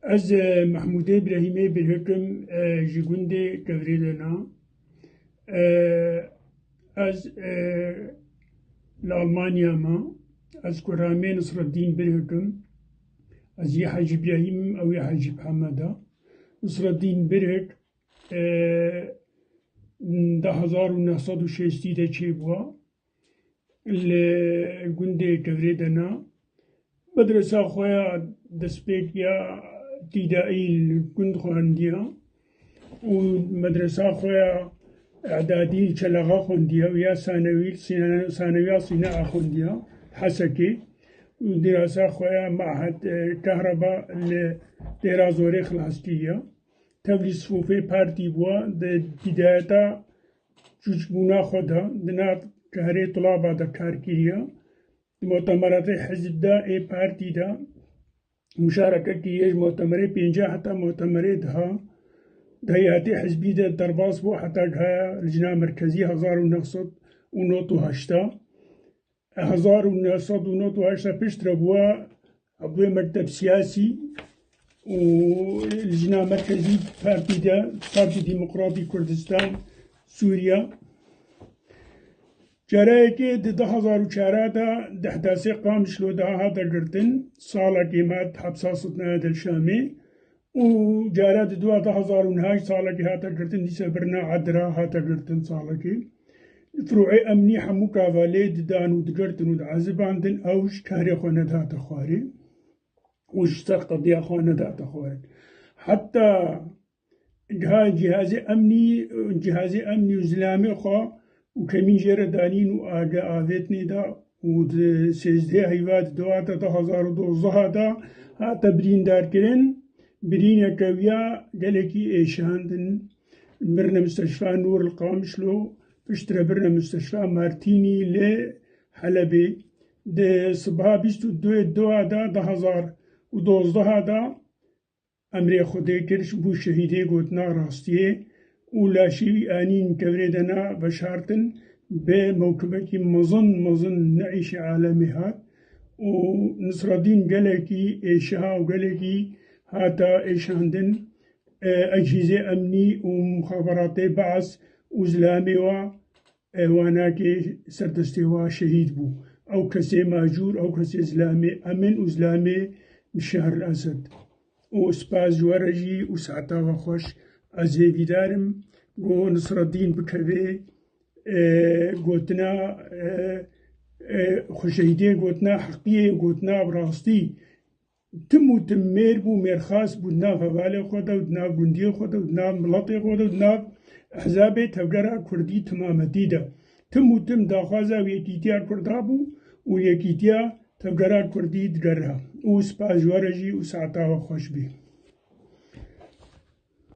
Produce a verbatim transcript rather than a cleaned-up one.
Ez, e, Mehmûdê Îbrahîmê Birhik im, e, ji gundê Kevrê de na. E, ez, e, li Almanya me. Ez kuramê Nisreddîn Birhik im. Ez yê Hecî Îbrahîm im, ew yê Hecî Mihemed e. Nisreddîn Birhik, e, di hezar û neh sed û şêstî de çêbûwa. Li gundê Kevrê de na. Medresa xwe ya destpêk ya îbtidaî li gund xwendiya û medresa xwe ya îdadî li Çelexa xwendiya û ya sanewî li Sîna-, sanewiya Sînaa xwendiya Hesekê û dirasa xwe ya Mahed, e, Kehreba li Dêra Zorê xilas kiriya. Tevlî sifofê partî bûwa, di bidayeta çûçbûna xwe de di nav kehrê Tulaba de kar kiriya. Di mutemeratê hizb de ê partî de muşareke kiriye, ji mutemerê pêncî heta mutemerê deha de heyetê hizbî de derbas bû heta gihaya Licna Merkezî hezar û neh sed û nod û heşt de. Hezar û neh sed û nod û heşt de piştre bûwa, bûye mekteb siyasî û Licna Merkezî partî de, Partî Demokratî Kurdistan Sûriya. Cara yekê di du hezar û çar de di Ehdasê Qamişlo de hate girtin, salekê ma di hepsa Sitnaya Dilşamê û cara di dua du hezar û neh salekê hate girtin, dîsa birna Edira hate girtin salekê. Firûê emnî hemû kavalê didan û digirtin û diezibandin, ew ji kehrê xwe nedihate xwarê û ji ser qediya xwe nedihate xwarê. Heta giha cihazê emnî, cihazê emnî û zilamê xwe û kemîn jê re danîn û age avêtinê da û di sêzdehê heyva di dua de du hezar û dozdeh de hate birîndarkirin. Birîneke wî ya gelekî êşandin. Birine Musteşfa Nûr li Qamişlo, piştre birine Musteşfa Martînî li Helebê. Di sibeha bîst û duyê dua de du hezar û dozdeh de emrê Xwedê kir, bû şehîdê gotina rastiyê û laşê wî anîn kevirê de na veşartin, bi mewkibekî mezin, mezin neîşê alemê hat û Nisreddîn gelekî êşiha û gelekî hata êşandin, e, ecîzê emnî û muxaberatê Beas û zilamê wa, e, wanakê serdestê wa şehîd bû. Ew kesê macûr, ew kesê zilamê emin û zilamê Şehr Esed. Û spas ji we re jî û saeta we xweş. Ez hêvîdar im ku Nisreddîn bikeve, e, gotina, e, e, xweşehîdiyê, gotina heqiyê, gotina bi rastî. Tim û tim mêr bû, mêrxas bû di nav hevalê xwe de û di nav gundiyê xwe de û di nav miletê xwe de û di nav ehzabê tevgera kurdî timametî de. Tim û tim daxwaza û yekîtiya kurda bû û yekîtiya tevgera kurdî digera. Û spas ji we re jî û saeta we xweş bê.